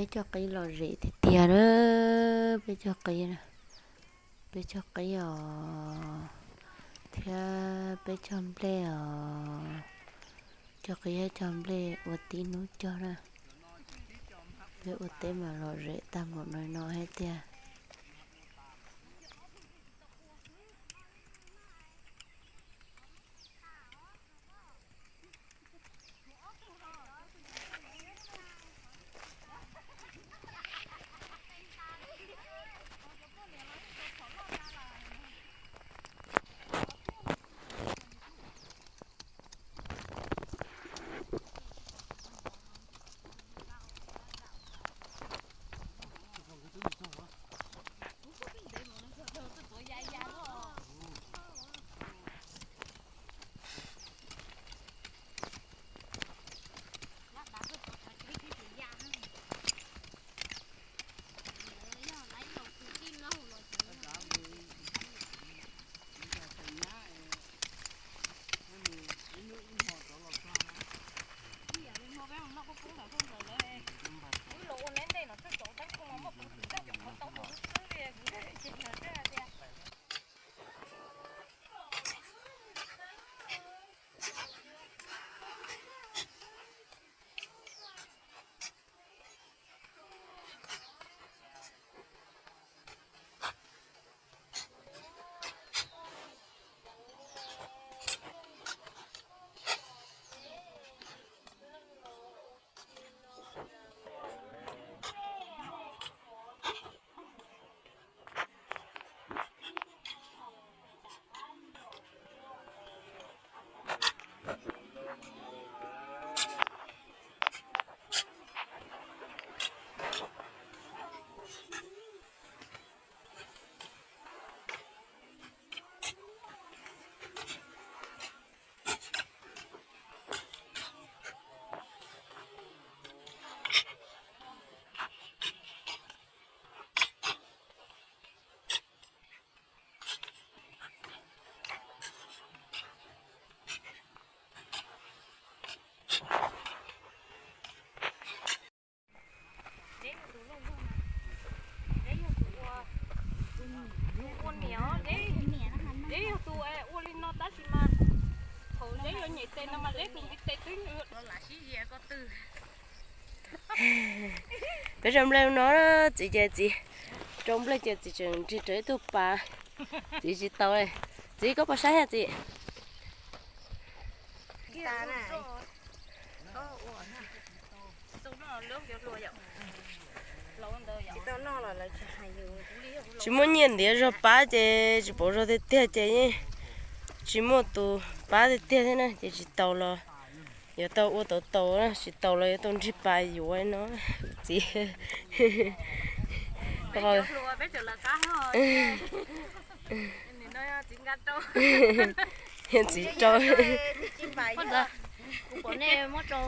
Peb cog qib lom zem tiag tiag na, peb cog qib, peb cog qib os, thiab peb cog nplej os, cog qib thiab cog nplej ua tib hnub cog na. Peb ua teb mas lom zem tag npaum no no thiab tiag. Zeb yog tus ua, tus ua niam, Zeb, Zeb yog tus ua li no tab sis mas thaum Zeb yuav nyem tes no mas Zeb tus ntiv tes twb lam sib zia ko tw. Peb rau nplej no, txiv ces txiv rau nplej ces txiv tseem nrig rau ib tug pas, txiv tsis tau li. Txiv koj puas saib thiab txiv? Tsis muaj nyiaj ntiav zog pab ces tsis paub zog tiag tiag ces yeej tsis muaj tus pab tiag tiag thiab na ces tsis tau los yuav tau ua tau tau na, tsis tau los yuav tau nrig pas yuav no. Txiv, txiv rau, kuv pom nej muab rau.